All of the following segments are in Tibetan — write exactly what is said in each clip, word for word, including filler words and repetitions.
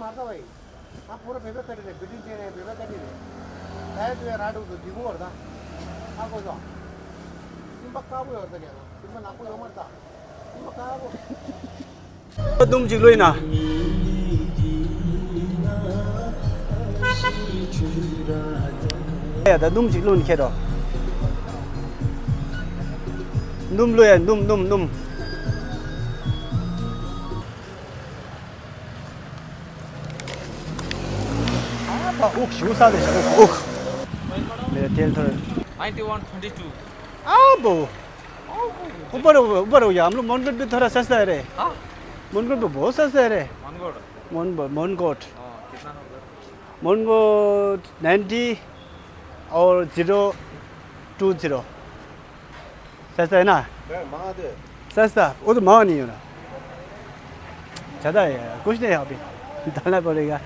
མ་ཟ་བ་ཡིན། ད་བོད་ར་བོད་པའི་བཀའ་དྲིན་རེད། བི་ཊི་ཤི་ཅན་རེད། བོད་པའི་བཀའ་དྲིན་རེད། ད་ཡ་དུ་ཡ་ར་འགྲོ་དུ་འདི་གོ་བར་ད། ཨ་གོ་ཟོ། སིམ་པ་དཀར་པོ་ཡོད་ད་ཀྱང་སིམ་པ་ནག་པོ་ཡོད་མ་རེད་ད། སིམ་པ་དཀར་པོ། སྣུམ་གཅིག་བླུགས་ཡིན་ན། ཡ་ད་སྣུམ་གཅིག་བླུགས་ནས་ཁྱེར་རོགས། སྣུམ་བླུགས་ཡ། སྣུམ་སྣུམ་སྣུམ། ཨ་ཕ་དབུགས་ཞུ་ས་དེ་ཞག་དབུགས། མེ་ཐལ་ཐོར། Ninety one twenty two. ཨ་བོ། ཨུ་པ་རོ་ཨུ་པ་རོ་ཡ། हम लोग मोनगोट भी थोड़ा सस्ता है रे। हाँ? मोनगोट भी बहुत सस्ता है रे। मोनगोट। मोन मोनगोट। हाँ, कितना होगा? मोनगोट नाइन्टी और ज़ीरो टू ज़ीरो। सस्ता है ना? महंगा दे। सस्ता, वो तो महंगा नहीं हो रहा। ज़्यादा है यार, कुछ नहीं है अभी। डालना पड़ेगा।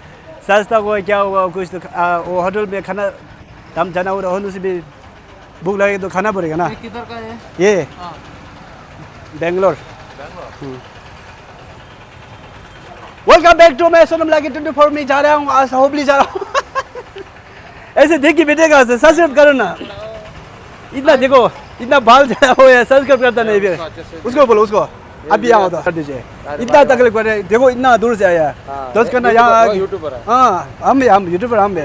सस्ता को क्या होगा, कुछ तो आ, वो होटल में खाना, हम जाना हो रहा, होटल से भी भूख लगे तो खाना पड़ेगा ना। ये किधर का है? ये हाँ। बेंगलोर। बेंगलोर। हम्म। Welcome back to my Sonam लागी ट्वेंटी फ़ोर। मैं जा रहा हूँ आज, हुबली जा रहा हूँ। ऐसे देख के बेटे का सब्सक्राइब करो ना। इतना देखो, इतना बाल झड़ा हुआ है, सब्सक्राइब करता नहीं फिर। उसको बोलो, उसको। अभी आओ तो कर दीजिए। इतना तकलीफ कर रहे हैं, देखो इतना दूर से आया। दोस्त करना यहाँ आ गए। हाँ, हम भी, हम यूट्यूबर हम भी।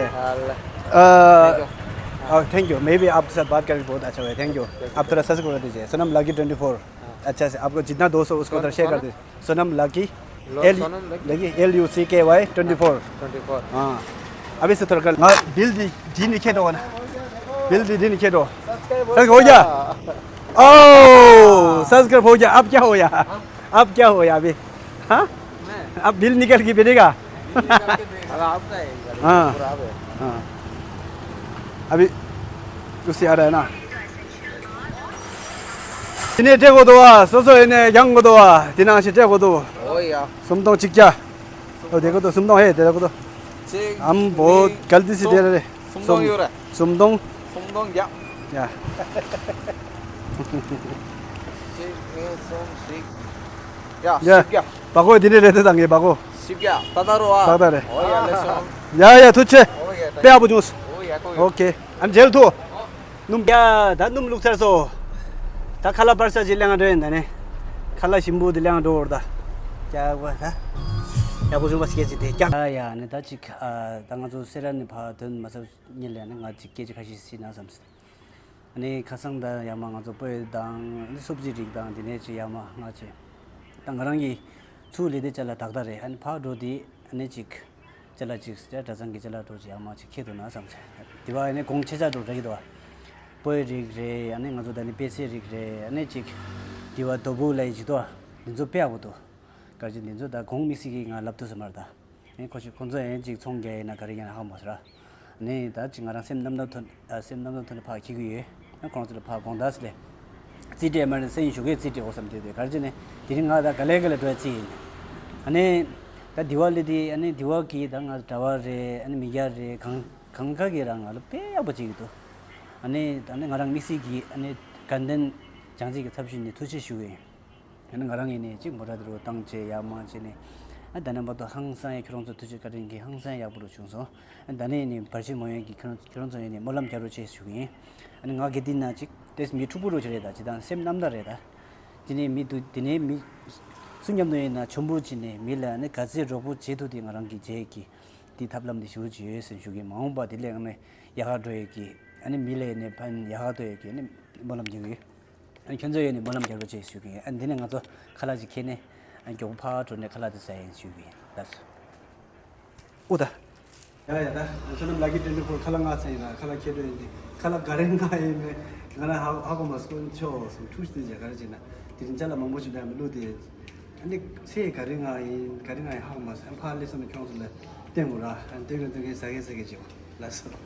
Thank you. मैं भी आपके साथ बात करके बहुत अच्छा हुआ। Thank you. आप थोड़ा सब्सक्राइब कर दीजिए, सोनम लागी ट्वेंटी फ़ोर। अच्छा से आपको जितना दोस्त हो उसको उधर शेयर कर दीजिए। Sonam Lucky. L Lucky. L U C K Y twenty four. Twenty four. हाँ। अभी से थोड़ा कर। हाँ, बिल दी, दी नहीं खेदो ना। बिल दी, दी नहीं खेदो। सब्सक्राइब हो गया। ओ, सब्सक्राइब हो गया। अब क्या हो गया? अब क्या हो गया अभी? हाँ? अब बिल निकल के मिलेगा। हाँ। हाँ। अभी उससे आ रहा है ना। དེ་ནས་སྤྲད་དགོས་འདུག་བ། སོ་སོ་ཡིན་ནས་རྒྱང་དགོས་འདུག་བ། དེ་ནང་བཞིན་སྤྲད་དགོས་འདུག་ཨོ་ཡ། སུམ་སྟོང་གཅིག་བརྒྱ། ཨོ་དེ་དགོས་འདུག་སུམ་སྟོང་ཧེ་དེ་དགོས་འདུག་གཅིག་ཨམ་བོ་གཉིས། གལ་ཏེ་སི་དེ་རེད། སུམ་སྟོང་ཡོད་རེད། སུམ་སྟོང་། སུམ་སྟོང་བརྒྱ། ཡ། གཅིག་གཉིས་གསུམ་བཞི། ཡ་ཡ། བཞི་བརྒྱ། བ་གོ་དེ་ནས་རེད་དེ་དང་ངས་བ་གོ་བཞི་བརྒྱ། ད་ད་རོ་ཨ། ད་ད་རེད། ཨོ་ཡ་ལེ་སོང་། ཡ་ཡ་ཐུགས་རྗེ་ཆེ། ཨོ་ཡ་ད། དཔེ་ཡག་པོ་བྱུང་སོང་། ཨོ་ཡ་ཐུགས་རྗེ་ཆེ། ཨོ་ཁེ། ཨམ་མཇལ་ཐུ། སྣུམ་རྒྱ་ད་སྣུམ་བླུགས་ཚར་སོང་། ད་ཁ་ལག་པར་ས་ཅིག་ལེན་འགྲོ་ཡིན་ད་ནི། ཁ་ལག་ཞིམ་པོ་དེ་ལེན་འགྲོ་བར་ད། རྒྱག་པ་ད། ཡག་པོ་བྱུང་བ་སྐད་ཅིག་དེ་རྒྱག་ཨ་ཡ་ནི་ད་ཅིག་ཨ་ད་ང་ཚོ་སེ་ར་ནས་ཕར་ཐོན་མ་ཚར་ཉིན་ལས་ནི་ང་ཅིག་སྐད་ཅིག་ཁ་ཤས་ཤིག་ན་བསམ་སྲིད། ཨ་ནི་ཁ་སང་ད་ཡ་མ་ང་ཚོ་སྤོས་དང་ཨ་ནི་སུབ་ཇི་རིགས་དང་དེ་ནས་ཅིག་ཡ་མ་ང་ཅིག་ད་ང་རང་གི་ཚུར་ལས་དེ་ཅ་ལ་ཏག་ཏག་རེད། ཨ་ནི་ཕར་འགྲོ་དེ་ཨ་ནི་ཅིག་ཅ་ལག་ཅིག་ཟེར་གྲྭ་ཚང་གི་ཅ་ལག་འགྲོ་ཅིག་ཡག་མ་ཅིག་ཁྱེར་འདུག་ན་བསམ་ཚེ། དེ་བ་ཨ་ནི་གོང་ཆེ་ཆ་འགྲོ་རེ་གི་འདུག་བ། སྤོས་རིགས་རེད། ཨ་ནི་ང་ཚོ་ད་ནི་པད་ཚལ་རིགས་རེད། ཨ་ནི་ཅིག་དེ་བ་རྡོ་བུ་ལ་ཡི་ཅིག་འདུག་བ། འདི་ཚོ་དཔེ་ཡག་པོ་འདུག་ག་རེ་ཅིག་འདི་ཚོ་ད་གོང་དམིགས་བསལ་གྱི་ང་ལབ་ཐུབ་ས་མ་རེད་ད། ཨ་ནི་ཁོ་ཅིག་ཁོང་ཚོ་ཨ་ནི་ཅིག་ཚོང་རྒྱག་ཡིན་ན་ག་རེ་ཡིན་ན་ཧ་གོ་མ་སོང་ར། ཨ་ནི་ད་ཅིག་ང་རང་སེམས་རྣམ་དག་ཐོན་ཨ་སེམས་རྣམ་དག་ཐོན་ནས་ཕར་འཁྱེར་གི་ཡོད། ཁོང་ཚོ་ལ་ཕར་དགོངས་དག་ཟེར་ལས། རྩིས་སྤྲད་མ་རེད་སེམས་ཞུ་གི་རྩིས་སྤྲད་འོ་བསམ་དུས་དེ་ག་རེ་བྱས་ནས་དེ་རིང་ང་ད་ག་ལེ་ག་ལེ་འགྲོ་ཡ་རྩིས་ཡིན། ཨ་ནི། ད་དི་ཝ་ལི་དེ་ཨ་ནི་དི་ཝ་གི་ད་ང་གྲྭ་བ་རེད། ཨ་ནི་མི་སྐྱ་རེད། གང་གང་ག་གི་རང་ང་ལ་དཔེ་ཡག་པོ་བྱེད་ཀྱི་འདུག་ཨ་ནི་ད་ནི་ང་རང་དམིགས་བསལ་གྱི་ཨ་ནི་དགའ་ལྡན་བྱང་རྩེ་གི་ཚབ་ཞུས་ནས་ཐུགས་རྗེ་ཞུ་གི་ཡིན། ཨ་ནི་ང་རང་ཡིན་ནས་གཅིག་མོ་ཊ་དེ་རུ་བཏང་བྱས་ཡག་མ་བྱས་ནས་ཨ་ད་ནི་བར་དུ་ཧང་སང་ཡ་ཁྱོད་རང་ཚོ་ཐུགས་རྗེ་བཀའ་དྲིན་གྱིས་ཧང་སང་ཡག་པོ་རུ་བྱུང་སོང་། ཨ་ད་ནི་ནི་བར་ཆད་མ་ཡོང་གི་ཁྱོད་རང་ཁྱོད་རང་ཚོ་ཡིན་ནས་སྨོན་ལམ་རྒྱག་རོགས་བྱེད་ཞུ་གི་ཡིན། ཨ་ནི་ང་གི་འདི་ན་ཅིག་ཏེས་མི་འཁྲུག་པོ་རུ་ཅིག་རེད་ད་ཅི་དང་སེམས་རྣམ་དག་རེད་ད། དེ་ནས་མི་འདུག་དེ་ནས་མི་སུ་མཉམ་དུ་ཡིན་ན་ཆོམ་པོ་བྱས་ནས་མི་ལ་ནི་ག་ཚད་རོགས་པ་བྱེད་ཐུབ་དེ་ང་རང་གི་རྗེས་ཀྱི་དེ་ཐབས་ལམ་དེ་ཞུ་བྱེད་ཡོད་ཟེར་ཞུ་གི་མ་འོངས་པ་དེ་ལས་ང་ནི་ཡག་ག་འགྲོ་ཡོད་ཀྱི་ཨ་ནི་མི་ལ་ནི་ཕན་ཡག་ག་འགྲོ་ཡོད་ཀྱི་ཨ་ནི་སྨོན་ལམ་རྒྱག་གི་ཨ་ནི་ཁྱོད་ཚོ་ཡོད་ནི་སྨོན་ལམ་རྒྱག་རོགས་བྱེད་ཞུ་གི་ཨ་ནི་དེ་ནས་ང་ཚོ་ཁ་ལག་ཅིག་ཁྱེར་ནས་ཨ་མགྱོགས་པོ་ཕར་འགྲོ་ནས་ཁ་ལག་དེ་ཟ་ཡིན་ཞུ་གི་ལགས་སོ། ཨུ་ད། ཡ་ཡ་ད། བསོད་ནམས་ལགས་ཀྱི་དྲན་དུ་ཁོ་ཁ་ལག་ང་ཚེ་ཡིན་ལ་ཁ་ལག་ཁྱེར་འགྲོ་ཡིན་ཏེ། ཁ་ལག་ག་རེ་ང་ཡིན་མེད་ང་རང་ཧ་ཧ་གོ་མ་སོང་ཆོག་སོང་ཐུགས་རྗེ་ཆེ་ག་རེ་བྱས་ན་དེ་རིང་ཅ་ལག་མང་པོ་ཞིག་འདྲ་མི་བླུགས་ཏེ། ཨ་ནི་ཚེ་ག་རེ་ང་ཡིན་ག་རེ་ང་ཡིན་ཧ་གོ་མ་སོང་ཕར་སླེབས་སོང་ན་ཁྱོད་ཚོ་ལ་བསྟན་དགོས་ར་ཨ་ནི་བསྟན་གི་བསྟན་གི་ཟ་གི་ཟ་གི་བྱེད་དགོས་ལགས་སོ།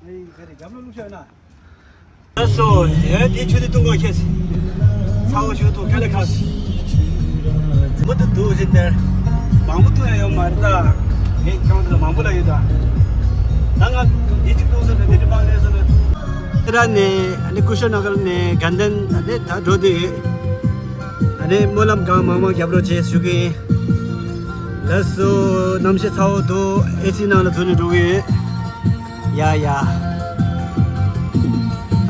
ཨེ་ག་རེ་རྒྱབ་ལོགས་བླུགས་ཤག་ན། ལགས་སོ། ཡ་འདི་ཆུ་འདི་བཏུང་དགོས་ཁེལ། ཚ་བོ་ཞུ་འདུག་དཀའ་ལས་ཁག་མུ་མཐུད་འདུག་ཟེར་དེར། མང་པོ་བཏུང་ཡ་ཡོད་མ་རེད་ད། ངས་ཁྱོད་ཚོ་ལ་མང་པོ་ལབ་ཡོད་ད། ད་ང་འདི་གཅིག་བཏུང་ཟེར་ནས་འདི་འདྲ་མང་ལས་སོང་ན། སེ་ར་ནས་ཨ་ནི་ཀུ་ཤུ་ན་གར་ནས་དགའ་ལྡན་ཨ་ནི་ད་འགྲོ་དུས། ཨ་ནི་སྨོན་ལམ་གང་མང་མང་རྒྱབ་རོགས་བྱེད་ཞུ་གི་ཡིན། ལགས་སོ། གནམ་གཤིས་ཚ་བོ་འདུག་ཨེ་སི་ནང་ལ་འཛུལ་ནས་འགྲོ་གི་ཡོད། ཡ་ཡ།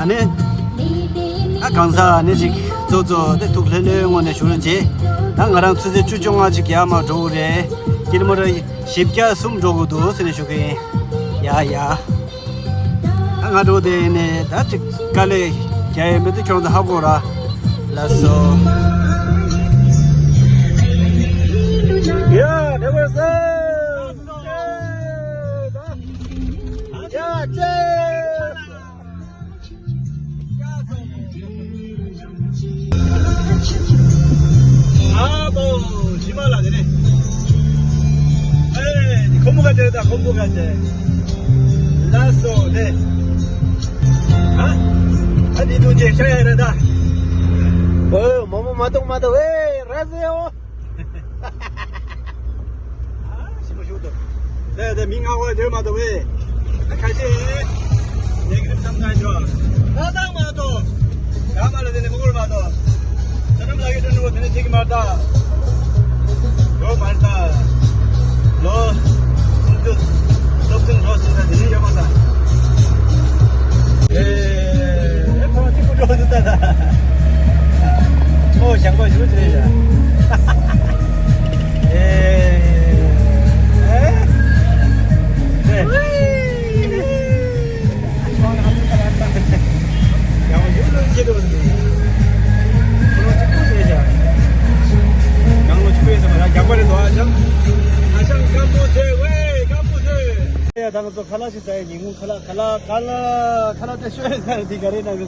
ཨ་ནི། ཨ་གང་ཟག་ཨ་ནི་ཅིག་གཙོ་གཙོ་དེ་ཐུགས་ལྷོད་ལྷོད་ངང་ནས་བཞུགས་རོགས་བྱེད། ད་ང་རང་ཆུ་ཚོད་བཅུ་བཅོ་ལྔ་ཅིག་ཡར་མར་འགྲོ་གི་རེད། ཀི་ལོ་མི་ཊར་བཞི་བརྒྱ་གསུམ་འགྲོ་དགོས་འདུག་ཟེར་ནས་ཞུ་གི་ཡིན། ཡ་ཡ། ད་ང་འགྲོ་དེ་ནས་ད་ཅིག་དཀའ་ལས་རྒྱག་ཡས་མེད་དུ་ཁྱོད་ཚོ་ཧ་གོ་ར། ལགས་སོ། ཡ་དེ་བར་སོ། ཡ་ཅེ། ཨ་བོ། ཞི་མ་ལ་དེ་ནས། ཨེ། ཁོ་མོ་ག་ཅེ་ད་ཁོ་མོ་ག་ཅེ། ལགས་སོ་དེ། ཨ། ཨ་དེ་དུང་ཅེ་ཤ་ཡ་རེད་ད། ཨོ་མོ་མོ་མ་གཏོགས་མ་གཏོགས་ཨེ་ར་ཟེ་ཨོ། ཞིམ་པོ་ཞིག་འདུག་དེ་དེ་མི་ང་བ་བརྗོད་མ་ཐུབ་པས། ཁ་ཤས་ལས་ཀྱི་བསམ་ཚང་ཞོག་ད་ད་མ་གཏོགས། ཡ་མ་ལ་དེ་ནས་མི་འགོར་མ་གཏོགས། ས་ནམ་ལ་གི་དྲན་འགྲོ་དེ་ནས་ཅིག་མ་ལྟ། ཡོ་མ་ལྟ། ལོ། སུམ་ཅུ། སོ་བདུན་ལོ་སུམ་ཅུ་དེ་ནས་ཡོད་མ་ལྟ། ཨེ། ཁོང་གཅིག་པུ་འགྲོ་འདུག་ད་ད། ཨོ་ཞང་པ་ཞུ་ཅི་རེད་ཤག་ཨེ། ཨེ། ཨེ། ཡང་ཡུལ་ལུང་སྐྱིད་འགྲོ་འདུག་ཁོ་རང་གཅིག་པུ་རེད་ཤག་ཡང་ལོ་གཅིག་པུ་ཡིན་ཟེར་བ་ལ་རྒྱག་པ་རེད་འདུག་ཨ་ཅག་ཨ་ཅག་སྐམ་པོ་བཟོས་ཝེ་སྐམ་པོ་བཟོས། ཡ་ད་ང་ཚོ་ཁ་ལག་ཞིག་ཟ་ཡ་ཉིན་གུང་ཁ་ལག་ཁ་ལག་ཁ་ལག་ཁ་ལག་དེ་ཤོད་ཟ་ཡ་འདི་ག་རེ་ན་གི།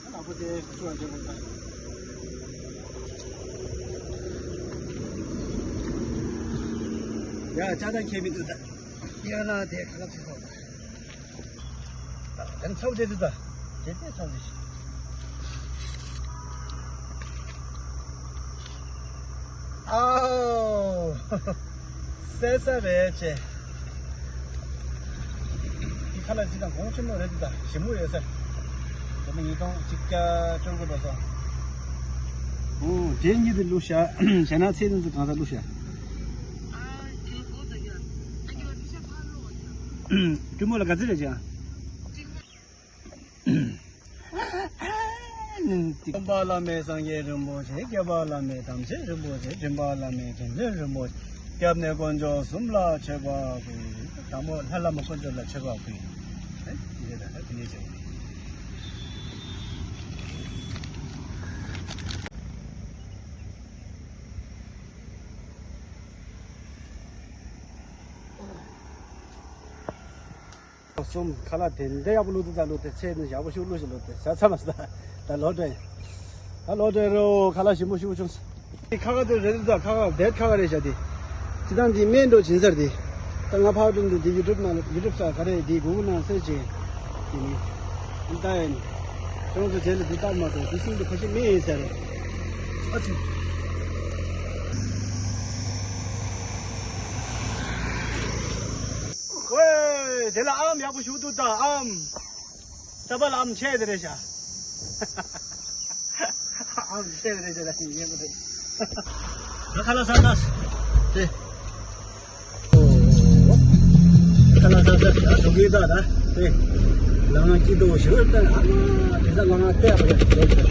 ཨ་ལག་པ་དེ་ཁུ་ཁྲོ་བ་འཇོག་དགོས་ད། ཡ་ཅག་ད་ཁྱེད་མི་འདུག་ད། ཡ་ན་དེ་ཁ་ལག་ཚིག་སོང་ད། དེ་ཚབ་དེ་དུ་ད། དེ་དེ་ཚབ་དེ་ཤི། ཨའོ། སེ་ས་རེད་ཅེ། དེ་ཁ་ལག་ཅི་དང་གོང་ཆེན་མོ་རེད་དུ་ད་ཞིམ་མོ་ཡོད་ས། དེ་ནི་ཉིས་སྟོང་གཅིག་བརྒྱ་བཅུ་དགུ་འགྲོ་སོང་། ཨོ་དེ་གཉིས་དེ་བླུགས་ཤག་ཞྭ་ནག་ཚལ་དེ་ཚོ་གང་ས་བླུགས་ཤག་སྤྲིན་མོ་ལ་ག་ཚོད་རེད་ཅང་། སྟོན་པ་བླ་མེད་སངས་རྒྱས་རིན་པོ་ཆེ། སྐྱོབ་པ་བླ་མེད་དམ་ཆོས་རིན་པོ་ཆེ། འདྲེན་པ་བླ་མེད་དྲིན་ལན་རིན་པོ་ཆེ། སྐྱབས་གནས་དཀོན་མཆོག་གསུམ་ལ་མཆོད་པ་ཕུལ། དང་པོ་ལྷ་བླ་མ་དཀོན་མཆོག་ལ་མཆོད་པ་ཕུལ། ཨེ་དེ་འདྲ་ད་དེ་འདྲ་བྱས། གསུམ་ཁ་ལག་དེ་འདྲ་ཡག་པོ་བླུགས་འདུག་ད་བླུགས་ཏེ་ཚལ་ནི་ཡག་པོ་ཞིག་བླུགས་ཤིག་བླུགས་ཏེ་ཟ་ཚར་མ་སོང་ད། ད་ལོག་འགྲོ་ཡིན། ད་ལོག་འགྲོ་ཡིན་རོ། ཁ་ལག་ཞིམ་པོ་ཞིག་བྱུང་སོང་། འདི་ཁ་ཁ་ཚོ་རེད་འདུག་ད་ཁ་ཁ་བེད་ཁ་ཁ་རེད་ཤག་འདི། སྤྱི་བཏང་འདི་སྨན་འགྲོ་སྦྱིན་སར་འདི། ད་ང་ཕར་འགྲོ་འདུག་འདི་ཡུ་ཊུབ་ནང་ཡུ་ཊུབ་ས་ག་རེ་འདི་གུ་གུལ་ནང་སེར་ཅིག་འདི་ནི། འདི་ད་ཡིན། ཁྱོད་ཚོ་རྗེས་ལ་འདི་ལྟར་མ་གཏོགས་འདི་ཤིང་འདི་ཁ་ཤས་སྨན་ཡིན་ས་རེད། ཨ་ཙི། ཧོས། དེ་ལ་ཨམ་ཡག་པོ་ཞུ་འདུག་ད་ཨམ། ས་པ་ལ་ཨམ་ཆེ་དེ་རེད་ཤག་ཨམ་ཆེ་དེ་རེད་ཤག་ད་ཡིན་ཡིན་པ་རེད། ད་ཁ་ལག་ཟ་ད། དེ། ཁ་ལག་ཟ་ཟ་ཟ་འགྲོ་གི་ད་ད། དེ། ལ་ང་སྐྱིད་སྡུག་ཞུ་ད་ཨ་མ་དེ་ས་ལ་ང་བལྟས་པ་རེད་དེ།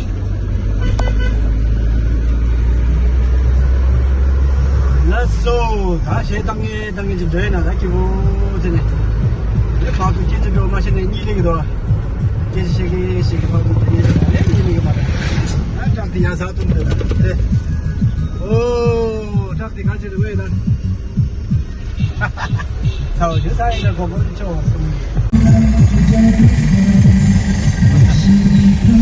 ལགས་སོ། ད་གཞས་བཏང་ངེ་བཏང་ངེ་ཅིག་འགྲོ་ཡིན་ན་ད་སྐྱིད་པོ་ཟེར་ནས། ཨེ་བར་དུ་སྐད་ཆ་འགྲོ་མ་ཤེས་ནས་གཉིད་ལེགས་འདུག་སྐད་ཆ་བཤད་གི་བཤད་གི་བར་དུ་ད་གཉིད་ལེགས་ཨེ་གཉིད་ལེགས་མ་རེད། ད་བྲག་དེ་ཡ་ས་ཐུམ་འདུག་ད་དེ། ཨོ་བྲག་དེ་ག་ཅི་རེད་བས་ད། ཚ་བ་ཞུ་ས་ཡིན་ན་གོ་གོ་ཆེ་བ་གསུམ།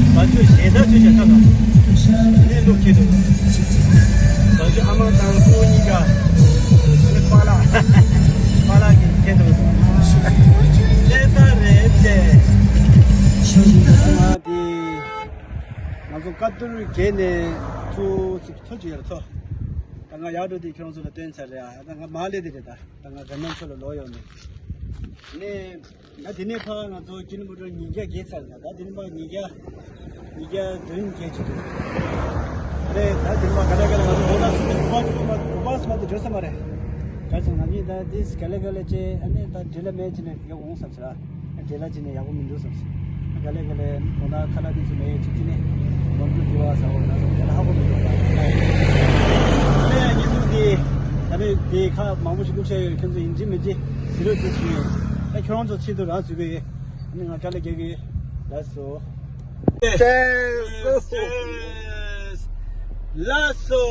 ང་ཚོས་གཞས་བཏང་ཚུལ་བྱས་ཐབས་དང་། གནས་ལུགས་ཁྱེད་དུ། ང་ཚོས་ཨ་མ་དང་སྐུ་གཉིས་ཀ། ཨ་ནི་པཱ་ལགས། པཱ་ལགས་ཀྱིས་ཁྱེད་དུ། ལྷ་ས་རེད་དེ། ང་དེ། ང་ཚོ་ཀ་ཏུར་བརྒལ་ནས་ཚུར་ཚུར་ཚུར་ཅིག་ཡར་ཚོ། ད་ང་ཡར་འགྲོ་དུས་ཁྱོད་རང་ཚོ་ལ་སྟོན་ཚར་རེད་ཨ། ད་ང་མར་སླེབས་དེ་རེད་ད། ད་ང་དགའ་ནམ་ཆོས་ལ་ལོག་ཡོང་ནས། ནས། ད་དེ་ནས་ཕར་ང་ཚོ་ཀི་ལོ་མི་ཊར་ཉིས་བརྒྱ་བརྒལ་ཚར་ཡོད། ད་དེ་ནས་ཕར་ཉིས་བརྒྱ། ཉིས་བརྒྱ་བདུན་བརྒལ་གྱི་འདུག་རེད། ད་དེ་ནས་ཕར་ག་ལེ་ག་ལེ་ང་ཚོ་གོ་ལ་སུ་དེ་གོ་བ་གོ་བ་སུ་མ་དེ་འགྲོ་ས་མ་རེད། ག་ཚོད་ང་གཉིས་ད་དེ་ག་ལེ་ག་ལེ་བྱས། ཨ་ནི་ད་འདྲེ་ལ་མེད་ཅི་ནས་ཡག་འོང་བསམ་ཟེར། ཨ་འདྲེ་ལ་ཅི་ནས་ཡག་པོ་མི་འདུག་བསམ་ཟེར། ག་ལེ་ག་ལེ་དགོང་དག་ཁ་ལག་དེ་ཚོ་མེད་ཅི་ཅི་ནས་ནོར་འཁྲུལ་དེ་བ་ཟ་འོ་ན་ཟ་འོ་ན་ཧ་གོ་མི་འདུག་ད་ནས་ཡང་ཉིན་ཐུག་དེ་ད་ནས་དེ་ཁ་མང་པོ་ཞིག་བླུགས་བྱས་ཡོད། ཁྱོད་ཚོ་ཡིན་གཅིག་མིན་གཅིག་ཟི་རོ་དེ་ཞུས། ཨ་ཁྱོད་རང་ཚོ་ཆེད་དུ་རང་བཟོས་པའི་ཨ་ནི་ང་དཀའ་ལས་རྒྱག་གི་ལགས་སོ། ལགས་སོ།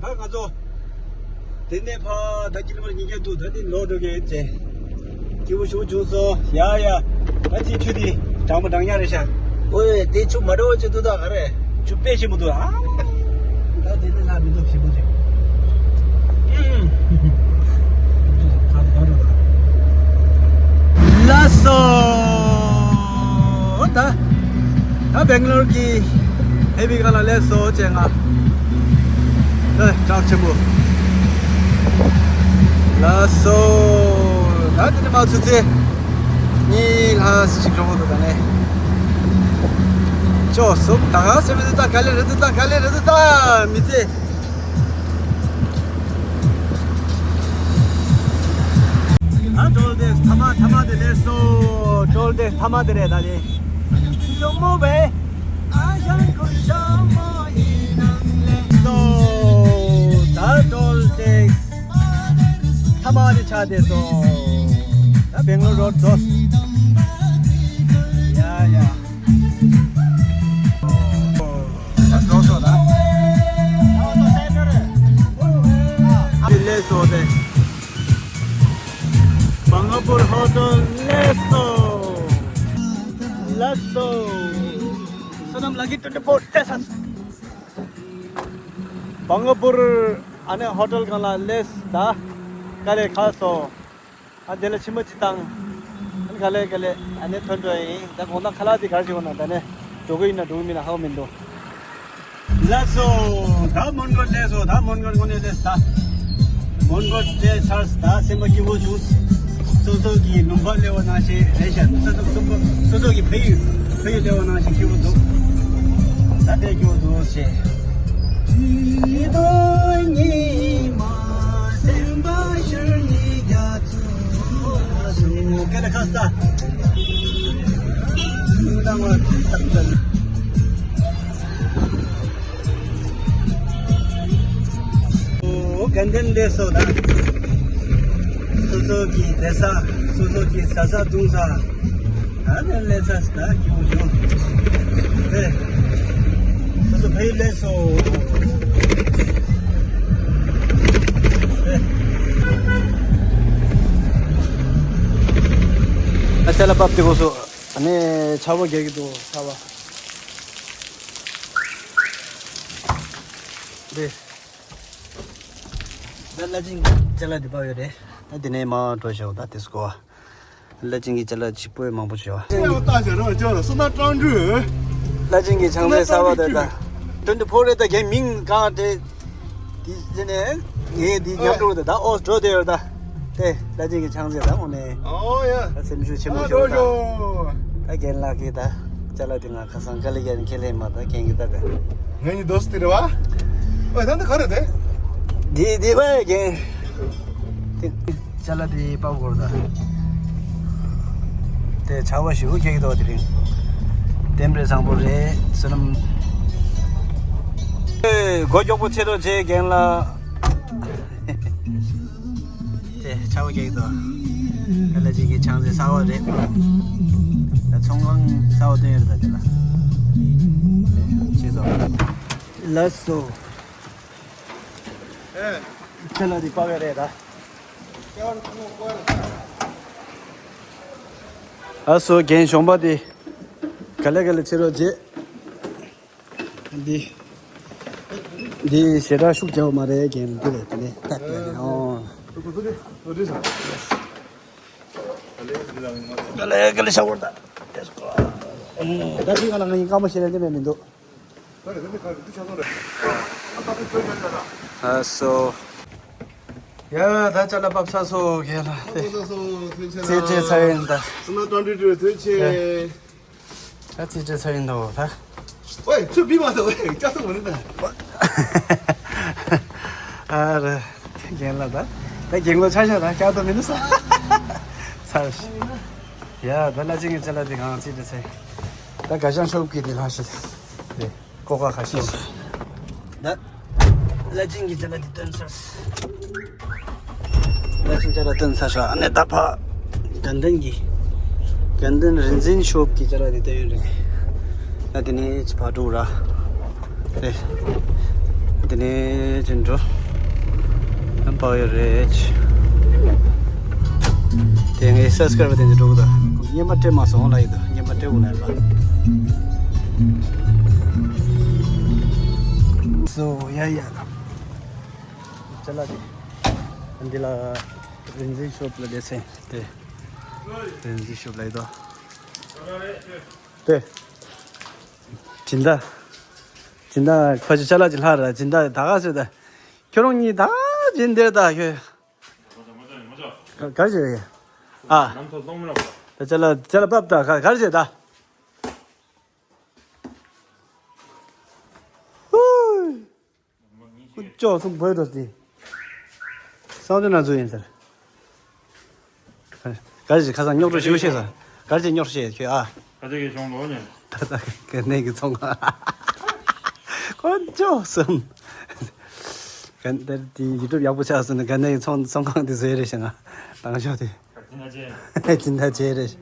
ད་ང་ཚོ་དེ་ནས་ཕར་ད་ཀི་ལོ་མི་ཊར་ཉིས་བརྒྱ་འདུག་ད་དེ་ལོག་འགྲོ་གི་ཡོད་ཅེ། སྐྱིད་པོ་ཞེ་པོ་བྱུང་སོང་། ཡ་ཡ། ད་ཅི་ཆུ་དེ་གྲང་མོ་གྲང་ཡ་རེད་ཤག་ཨོའི་དེ་ཆུ་མ་འགྲོ་ཆུ་དུ་ད་ག་རེ། ཆུ་དཔེ་ཞིམ་པོ་འདུག་ཨ། ད་དེ་ནས་ལྷག་མི་འདུག་ཞིམ་པོ་ཅིག་ཨུམ། ཆུ་ཁ་ཁ་འགྲོ་ད། ལགས་སོ། ད་ད་སྦེང་ལོར་གྱི་ཧེ་བི་ག་ལ་ལས་སོ་ཅེ་ང་། ད་བྲག་ཆེན་པོ། ལགས་སོ། ད་དེ་ནས་མར་ཆུ་ཚོད་གཉིས་ལྷག་ཞིག་འགྲོ་གི་འདུག་ད་ནས། ཅོ་སུབ་ད་ག་སེ་མི་འདུག་ད་ག་ལེ་རེད་འདུག་ད་ག་ལེ་རེད་འདུག་ད་མི་ཚེ། ཨ་ཀྲོལ་ཏེག་སི་ཐ་མ་ཐ་མ་དེ་ལས་སོ། ཀྲོལ་ཏེག་སི་ཐ་མ་དེ་རེད་ད་དེ། ཇོ་མོ་བེ། ཨ་ཞང་ཁུ་ཞང་མོ་ཡིན་ནམ་ལེ། སོ། ད་ཀྲོལ་ཏེག་སི་ཐ་མ་དེ་ཆགས་བསྡད་སོང་། ད་སྦེང་ལོར་རོ་ཌི་རྫོགས། ཡ་ཡ། ད་རྫོགས་སོང་ད། ཨ་ལེ་སོ་དེ། བང་ག་པུར་ཧོ་ཊེལ་ལས་སོ། ལགས་སོ། བསོད་ནམས་ལགས་ཀྱི་ཊུ་ཊི་ཕོར་ཏེ་ས། བང་ག་པུར་ཨ་ནེ་ཧོ་ཊེལ་སྒང་ལ་སླེབས་ད། དཀའ་ལས་ཁག་སོང་། ཨ་དེ་ལ་མཆིལ་མ་ཅིག་བཏང་། ཨ་ནི་ག་ལེ་ག་ལེ་ཨ་ནེ་ཐོན་འགྲོ་ཡིན། ད་དགོང་དག་ཁ་ལག་དེ་གར་བྱེད་དགོས་ན་ད་ནས་འགྲོ་གི་ཡིན་ན་འགྲོ་གི་མིན་ན་ཧ་གོ་མི་འདུག་ལགས་སོ། ད་མོན་གྷོ་སླེབས་སོང་། ད་མོན་གྷོ་དངོས་གནས་སླེབས་ད། མོན་གྷོ་སླེབས་ཚར་ད་སེམས་པ་སྐྱིད་པོ་བྱུང་། སོ་སོ་གི་ལུང་པ་སླེབས་པ་ནང་བཞིན་རེད་ཤག་སོ་སོ་སོ་སོ་སོ་གི་ཕ་ཡུལ་ཕ་ཡུལ་སླེབས་པ་ནང་བཞིན་སྐྱིད་པོ་འདུག་ད་དཔེ་སྐྱིད་པོ་འདུག་ཞེས། ཨོ་དགའ་ལྡན་ལས་སོ་ད། སོ་སོ་གི་བསྡད་ས་སོ་སོ་གི་ཟ་ས་འཐུང་ས། ད་ནས་ལས་ས་ད་སྐྱིད་པོ་བྱུང་། ཨེ། སོ་སོ་ཕ་ཡུལ་ལས་སོ། ཨེ། ཨ་ཅ་ལ་པབ་དེ་གོ་སོ། ཨ་ནེ་ཆར་པ་རྒྱག་གི་འདུག་ཆར་པ། དེ། ད་བླ་ཆེན་གྱི་ཅ་ལག་འདི་པགས་ཡོད་རེད། ད་འདི་ནས་མར་འགྲོ་བྱའོ་ད་དེ་སྐོར་བ། བླ་ཆེན་གྱི་ཅ་ལག་ཆེ་པོ་མང་པོ་བྱོས་བ། ལྟ་བྱ་རོགས་ཅོ་ལ་སོ་ན་ཀྲང་ཀྲུ། བླ་ཆེན་གྱི་ཆང་རྩལ་གསར་བ་དེ་ད། ཊུ་ཝེན་ཊི་ཕོར་རེད་ད་རྒན་མིང་གང་དེ། དེ་ནས་ངས་འདི་མཉམ་དུ་ད་ད་ཨོ་འགྲོ་དེ་ཡོད་ད། དེ་བླ་ཆེན་གྱི་ཆང་རྩལ་ད་འོ་ནས། ཨོ་ཡ། ད་སེམས་ཤུགས་ཆེན་པོ་ཞིག་ད། ད་རྒན་ལགས་ཀྱིས་ད་ཅ་ལག་དེ་ང་ཁ་སང་དཀའ་ལས་རྒྱག་ནས་ཁས་ལེན་མ་ད་རྒན་གྱིས་ད་དེ། ངས་ནི་རྡོ་སི་དེ་རེད་བ། ཨོ་ད་འདི་ག་རེད་དེ། འདི་འདི་བས་རྒན། དེ་ཅ་ལག་དེ་པགས་སྐོར་ད། དེ་ཆར་པ་ཞེ་པོ་རྒྱག་གི་འདུག་དེ་རིང་། ལྡེམ་རེད་བཟང་པོ་རེད་བསོད་ནམས། ཨེ་མགོ་མགྱོགས་པོ་ཆེ་རོགས་བྱེད་རྒན་ལགས། དེ་ཆར་པ་རྒྱག་གི་འདུག་ད་ལ་ཅིག་གི་ཆང་རྩལ་གསར་བ་རེད། ད་ཚོང་ཁང་གསར་བ་བཏོན་ཡོད་རེད་ད་དེ་ལ། དེ་ཆེ་ཚོ། ལགས་སོ། ཨེ། ཁྱེད་ལ་རིག་པ་བས་རེད་ད། ཨ་སོ་རྒན་གཞོན་པ་འདི། ག་ལེ་ག་ལེ་ཆེ་རོགས་བྱེད། འདི། འདི་ཞེ་དྲག་ཤུགས་རྒྱག་མ་རེད་རྒན་འདི་རེད་དེ་ནས་ད་དེ་རེད་ཨོ། ག་ལེ་ག་ལེ་ཤ་བོར་ད། ད་འདི་ག་ལ་ང་ཡིན་དཀའ་མོ་ཞེ་དྲག་འདི་མེད་མི་འདུག་ཨ་སོ། ཡ་ད་ཅ་ལག་ཕབ་ཚར་སོང་། ཁྱེད་ལ་དེ་ཚོ་ཚོ་ཐོན་ཆེ་རྩིས་སྤྲད་ཚར་ཡིན་ད། སུ་ན་ཏྲང་ཏྲི་ཏྲི་ཐོན་ཆེ། ད་རྩིས་སྤྲད་ཚར་ཡིན་འདུག་ད། ཨོའི་ཚུར་བི་མ་ཐོ་ཨོའི་སྐྱ་སོ་མ་ནི་ད། ཨ་རེ། རྒན་ལགས་ད། ད་རྒན་ལོ་ཆ་ཤ་ད་སྐྱ་ཏོ་མི་ནུ་ས། ཚར་ཤི། ཡ་ད་བླ་ཆེན་གྱི་ཅ་ལག་དེ་གང་རྩིས་སྤྲད་ཚར། ད་ག་ཤང་ཤོབ་ཀྱི་དེ་ལྷག་ཤི། རེད། ཀོ་ཀ་ཁ་ཤས་ཤིག་ད་བླ་ཆེན་གྱི་ཅ་ལག་འདི་སྟོན་ཚར། བླ་ཆེན་ཅ་ལག་སྟོན་ཚར་ཤག་ཨ་ནི་ད་ཕ་དགའ་ལྡན་གྱི་དགའ་ལྡན་རིག་འཛིན་ཤོབ་ཀྱི་ཅ་ལག་འདི་སྟོན་ཡོད་རེད། ད་དེ་ནས་ཕ་དྲུག་ར་རེད། དེ་ནས་ཅི་འགྲོ་ཨམ་པའོ་ཡོད་རེད། དེ་ངའི་སབ་སི་ཀ་རའི་བར་དེ་འདྲ་འགྲོ་གི་འདུག་སྔོན་མ་སྤྲད་མ་སོང་ལ་ཡི་འདུག་སྔོན་མ་སྤྲད་དགོས་ལ་ཡིན་པ། སོ་ཡ་ཡ། ཅ་ལག་དེ་འདི་ལ་རིག་འཛིན་ཤོབ་ལ་སླེབས་ཚེ་དེ་རིག་འཛིན་ཤོབ་ལ་ཡི་འདུག་དེ་སྦྱིན་བདག་སྦྱིན་བདག་ཁོ་ཅི་ཅ་ལག་ཅི་ལྷག་ར་སྦྱིན་བདག་ད་ག་ཟེར་ད། ཁྱོད་རང་གཉིས་ད་སྦྱིན་བདག་ད་ཁྱོད། ག་རེ་བྱེད་ཡ། ཨ། ད་ཅ་ལག་ཅ་ལག་ཕབ་ད་ག་ག་རེ་བྱེད་ད། ཧུ། ཀུ་ཅོ་སུམ་བོད་དོ་སྟེ། སང་ཇོ་ན་ཚོ་ཡིན་ཟེར། ག་རེ་བྱེད་ཁ་སང་རྙོག་དྲ་ཞེ་པོ་བྱས་ཟེར། ག་རེ་བྱེད་རྙོག་དྲ་བྱས་ཁྱོད་ཨ། ད་ལྟ་གི་གཞུང་ལོ་ཉན། ད་ལྟ་གི་ག་ནས་གི་ཚོང་ཁང་། ཀུ་ཅོ་སུམ། ག་ད་དེ་ཡུ་ཊུབ་ཡག་པོ་ཆགས་སོང་ན་ག་ནས་གི་ཚོང་ཚོང་ཁང་དེ་བཟོས་རེད་ཤག་ང་དང་ཤོག་དེ། ཅི་འདྲ་བྱས་རེད།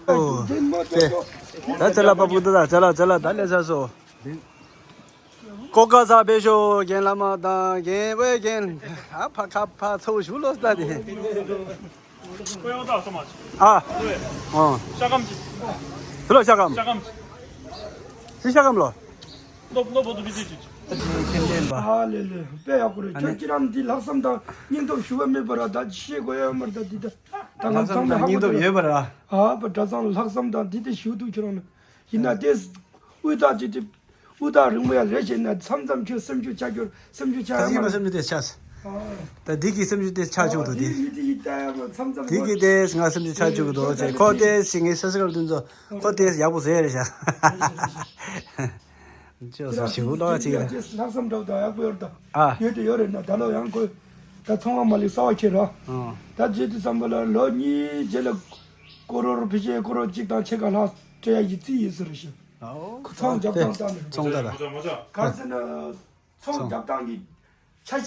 ཨོ། ད་ཅ་ལག་པ་པུ་ཏུ་ད་ཅ་ལག་ཅ་ལག་ད་ལས་ཚར་སོང་། ཀོ་ཀ་ས་པེ་ཤོ་རྒན་བླ་མ་དང་རྒན་ཝེ་རྒན་ཨ་ཕ་ཁ་ཕ་ཚ་བོ་ཞུ་ལོ་ས་ད་དེ། ཨ། ཨོ། ཤ་སྐམ་ཅིག་དེ་ལོ་ཤ་སྐམ། ཤ་སྐམ་ཅིག་སི་ཤ་སྐམ་ལོ། ལོ་ལོ་བོ་དུ་བི་དུ་ཅིག་ཁྱེད་ལྡན་པ། ཨ་ལེ་ལེ་དཔེ་ཡག་པོ་རེད། ཨ་ནི་ཁྱོད་ཁྱེད་རང་འདི་ལྷག་བསམ་དང་སྙིང་སྟོབས་ཞུ་བ་མེད་པ་ར་ད་ཅི་ཤེས་དགོས་ཡོད་མ་རེད་ད་འདི་ད། ད་ང་ཚང་མ་ཧ་གོ་སྙིང་སྟོབས་ཡོད་པ་ར། ཨ་པ་གྲྭ་ཚང་ལ་ལྷག་བསམ་དང་འདི་དེ་ཞུ་འདུག་ཁྱེད་རང་ལ། ཡིན་ན་དེ་དབུས་ཐག་ཅིག་དེ་དབུས་ཐག་རིང་མོ་ཡ་རེད་བྱས་ན་མཚམས་མཚམས་ཁྱོད་སེམས་ཤུགས་ཆག་རྒྱུར་སེམས་ཤུགས་ཆག་ཡ་མ་རེད། སེམས་ཤུགས་དེ་ཆག་ད་འདི་གི་སེམས་ཤུགས་དེ་ཆག་བཅུག་འདུག་དེ། མི་དེ་ཡི་ལྟ་ཡ་མ་མཚམས་མཚམས་དེ་གི་དེ་ང་སེམས་ཤུགས་ཆག་བཅུག་གི་འདུག་ཅེས་ཁོ་དེ་ཞིག་ངའི་སེ་སེ་གར་དུ་ཚོ་ཁོ་དེ་ཡག་པོ་ཟེར་རེད་ཤག་ཅོ་སོ་ཞིག་ལོག་ཅིག་ལ་ལྷག་བསམ་འདྲ་བོ་དང་ཡག་པོ་ཡོད་རེད་ད། ཨ། ཡོད་དེ་ཡོད་རེད་ན་ད་ལོ་ཡང་ཁོས་ད་ཚོང་བ་མ་ལིག་གསར་བ་ཁྱེར་ར། ཨ། ད་རྗེས་དུས་ཙམ་པ་ལ་ལོ་གཉིས་རྗེས་ལ་ཀོ་རོར་ཕི་ཤེ་ཀོ་རོར་གཅིག་དང་ཕྱེད་ཀ་ལྷག་སྤྲད་ཡ་ཡི་རྩིས་ཡིན་ཟེར་རེད་ཤག་ཨོ། ཁོ་ཚོང་རྒྱབ་སྟངས་ལྟ་ནས། ཚོང་ད་ར། ག་ཟེར་ན་ཚོང་རྒྱབ་སྟངས་ཀྱི་ཆ་ཤས།